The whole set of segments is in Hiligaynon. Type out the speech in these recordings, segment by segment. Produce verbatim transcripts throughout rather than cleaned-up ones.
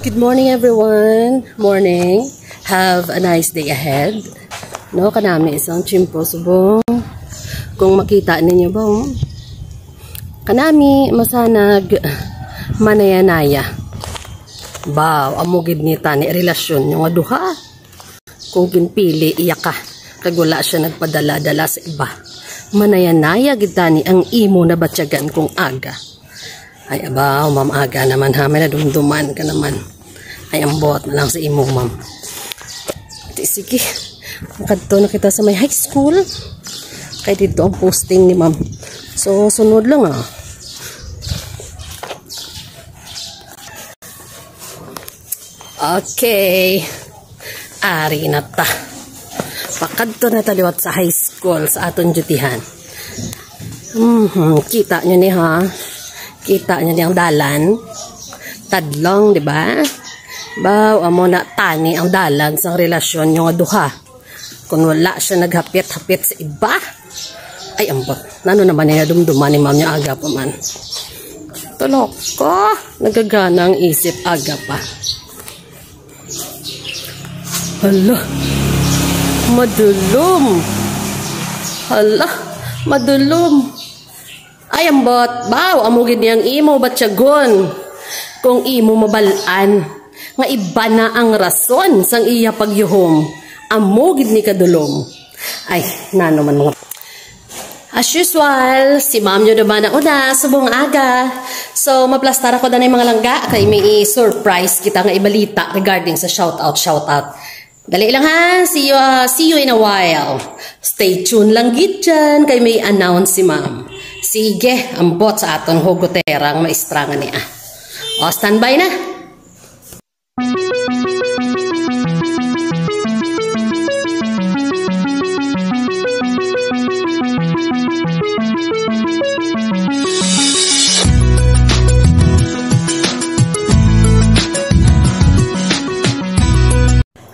Good morning, everyone. Morning. Have a nice day ahead. No, kanami isang tiyempo subong. Kung makita ninyo ba, oh? Kanami, masanag, manayanaya. Baw, amo gid ni tani relasyon nyo nga duha. Kung ginpili iya ka, kag wala siya nagpadala-dala sa iba. Manayanaya gid tani ang imo nabatyagan kung aga. Ay, abaw, ma'am, aga naman ha, may nadumduman ka naman. Ay, ambot na lang sa imo, ma'am. Di, sige, makadto na kita sa may high school. Kay dito ang posting ni ma'am. So, sunod lang ah. Okay. Ari na ta. Pakadto na ta liwat sa high school sa aton dutihan. Mhm, kita nyo ni ha. Kita nyo ni ang dalan. Tadlong, di ba? Baw, amo na tani ang dalan sang relasyon nyo nga duha. Kung wala siya naghapit-hapit sa iba. Ay, ambot. Nano naman niya dumduman ni ma'am niya aga pa man. Tulok ko. Nagagana ang isip aga pa. Hala. Madulom. Hala. Madulom. Ay, ambot. Baw, amo gid niyang imo batyagon. Kung imo mabal-an nga iba na ang rason sang iya pagyuhom, amo gid ni kadulom. Ay, nano man mga... As usual, si ma'am nyo naman ang una, subong aga. So, maplastar ako na mga langga, kay may i-surprise kita nga ibalita regarding sa shout out, shout out. Dali lang ha, see you, uh, see you in a while. Stay tuned lang gid dyan, kay may announce si ma'am. Sige, ambot sa aton hugoterang maestra nga ni ah. O, standby na.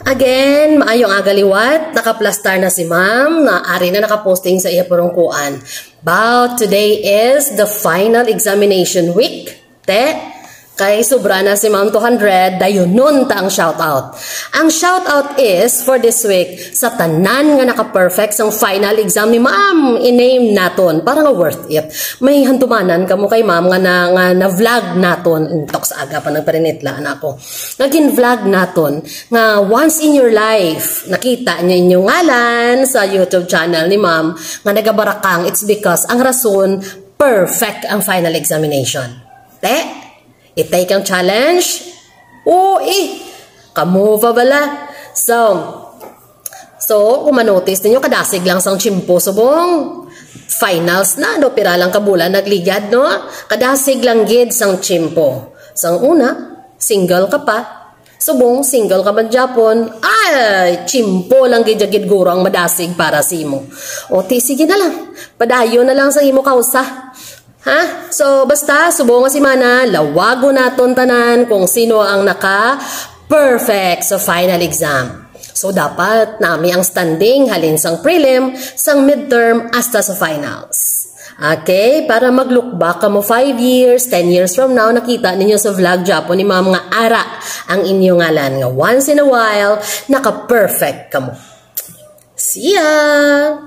Again, maayong aga liwat. Nakaplastar na si ma'am, na ari na nakaposting sa iya purungkuan. But today is the final examination week. Te, kay sobra na si Ma'am two hundred, dayunon ta ang shout out. Ang shout out is for this week sa tanan nga naka-perfect sang final exam ni Ma'am. I-name naton para nga worth it. May handumanan kamo kay Ma'am nga na, nga na-vlog naton. Tok sa aga pa nagparinitla na ako. Nga gin-vlog naton nga once in your life nakita niyo inyong ngalan sa YouTube channel ni Ma'am nga nagabarakang, it's because ang rason, perfect ang final examination. Te, i-take ang challenge? Uy, kamo pa bala. So, so, kung manotice ninyo, kadasig lang sang tiyempo subong finals na, no? Pira lang ka bulan nagligad, no? Kadasig lang gid sang tiyempo. Sang una, single ka pa. Subong, single ka man gyapon. Ay, tiyempo lang gid, gid guro ang madasig para sa imo. O, ti, sige na lang. Padayon na lang sa imo kausa. Ha? So, basta, subong nga semana, lawagon naton tanan kung sino ang naka-perfect sa final exam. So, dapat nami ang standing halin sang prelim, sang midterm, hasta sa finals. Okay? Para mag-look back kamo five years, ten years from now, nakita ninyo sa vlog gyapon ni Ma'am nga ara ang inyo ngalan, nga once in a while, naka-perfect kamo. See ya!